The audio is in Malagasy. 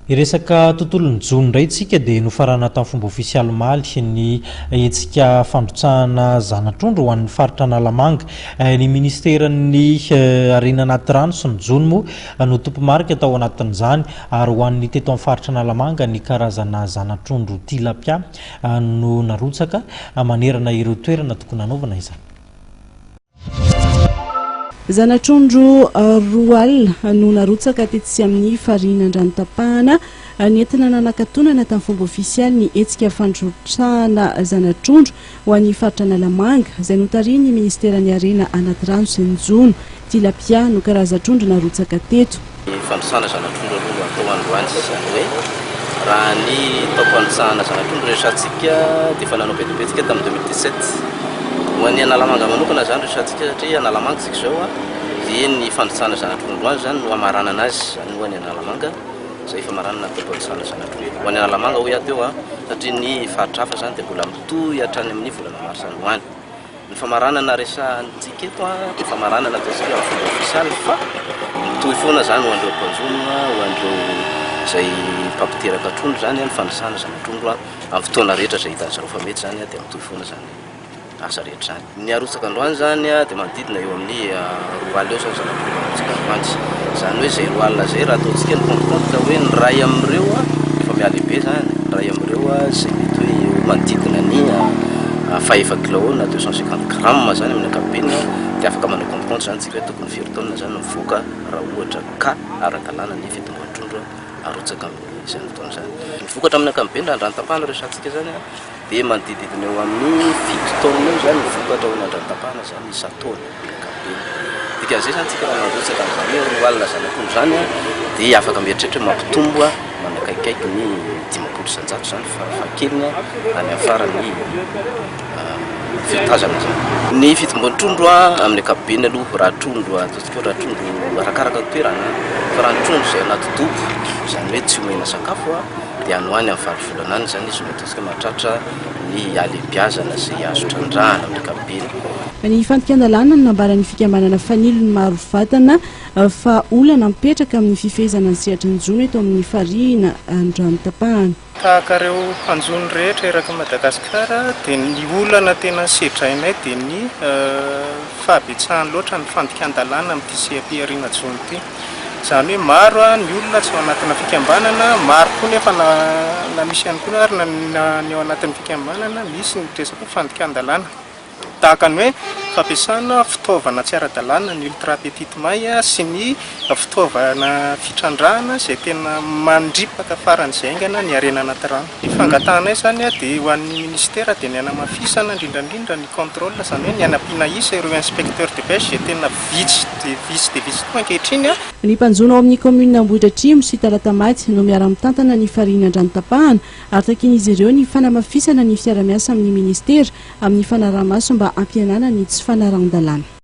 Hiresaka tontolon'ny jono indray tsika dia nofaranana tamin'ny fomba ofisialy omaly ny hetsika fandrotsahana zana-trondro ho an'ny faritra Analamanga. Ny ministeran'ny harena anaty rano sy ny jono moa no tompomarika tao anatin'izany ary ho an'ny teto amin'ny faritra Analamanga ny karazana zana-trondro tilapia no narotsaka manerana ireo toerana tokony hanaovana izany. Zana-trondro 20 no narotsaka tetsy amin'ny farihin'Andranotapahana nentina nanakatonana tamin'ny fomba ofisialy ny hetsika fandrotsahana zana-trondro ho an'ny faritra Analamanga izay notarihin'ny minisiteran'ny Harena anaty rano sy ny jono. Tilapia no karazan-trondro narotsaka teto. Ny fandrotsahana zana-trondro aloha no atao androany, izany hoe raha ny taom-pandrotsahana zana-trondro resahantsika dia efa nanao be dia be tsika tamin'ny 2017. Ho an'ny Analamanga manokana izany resahantsika satria Analamanga isika izao dia ny fandrotsahana zana-trondro androany izany no hamaranana azy, izany ho an'ny Analamanga izay famaranana ny taom-pandrotsahana zana-trondro. Ho an'ny Analamanga hoy aho teo satria ny faritra hafa izany dia mbola mitohy hatrany amin'ny volana marsa any ho any. Ny famaranana resahantsika eto dia famaranana ataontsika amin'ny fomba ofisialy fa mitohy foana izany ho an'ireo mpanjono, ho an'ireo izay mpampiteraka trondro izany ny fanisana zana-trondro amin'ny fotoana rehetra izay hitan'ny zareo fa mety izany dia mitohy foana izany asa rehetra izany. Ny arotsaka androany izany dia manodidina eo amin'ny 20 eo izany zana-trondro arotsaka androany. Izany hoe izay 20 izay raha ataontsika ny compte compte hoe ny iray amin'ireo efa mihalehibe izany, ny iray amin'ireo izay mety hoe eo manodidina ny fahefa kilao na 250 grammes zany amin'ny ankapobeny dia afaka manao compte compte zany tsika hoe tokony firy taonina zany no mivoaka raha ohatra ka ara-dalàna ny fitomboan'ny trondro arotsaka amin'izany fotoana izany. Ny vokatra amin'ny ankapobeny raha Andranotapahana resahantsika zany dia manodididina eo amin'ny 7 taonina eo zany ny vokatra ao Andranotapahana zany isan-taona amin'ny ankapobeny. Dikan'izay zany tsika raha mandrotsaka an'izany hoe 20 zanak'ondry zany dia afaka mieritreritra hoe mampitombo manakaikaiky ny 50% izany farafahakeliny any amin'ny faran'ny fiotazana izany. Ny fitomboan'ny trondro amin'ny ankapobeny aloha raha trondro ataontsika hoe raha trondro arakaraka ny toerana fa raha ny trondro izay anaty dobo izany hoe tsy omena sakafo dia any ho any amin'ny 8 volana any izany izy no ataontsika mahatratra ny halehibiazana izay azo trandrahana amin'ny ankapobeny. Ny fandikan-dalàna no nambaran'ny fikambanana Fanilo ny maro vatana fa olana mipetraka amin'ny fifehezana ny sehatry ny jono eto amin'ny farihina Andranotapahana. Tahaka ireo mpanjono rehetra eraky Madagasikara dia ny olana tena sedrainay dia ny fahabetsahany loatra ny fandikan-dalàna amin'ity seha-pihariana jono ity. Izany hoe maro ny olona tsy ao anatina fikambanana, maro koa nefa na misy ihany koa ary na ny ao anatin'ny fikambanana misy ny resaka fandikan-dalàna. Tahaka ny hoe fampiasana fitaovana tsy ara-dalàna ny ultra petite maille sy ny fitaovana fitrandrahana izay tena mandripaka faran'izay haingana ny harena anaty rano. Ny fangatahanay izany dia ho an'ny minisitera dia ny hanamafisana indrindra indrindra ny contrôle, izany hoe ny hanampiana isa ireo inspecteurs de pêche izay tena vitsy dia vitsy dia vitsy tokoa ankehitriny. Ny mpanjono ao amin'ny kaominina Ambohidratrimo sy Talatamaty no miara-mitantana ny farihin'Andranotapahana ary takian'izy ireo ny fanamafisana ny fiara-miasa amin'ny minisitera amin'ny fanaraha-maso mba hampihenana ny tsy fanarahan-dalàna.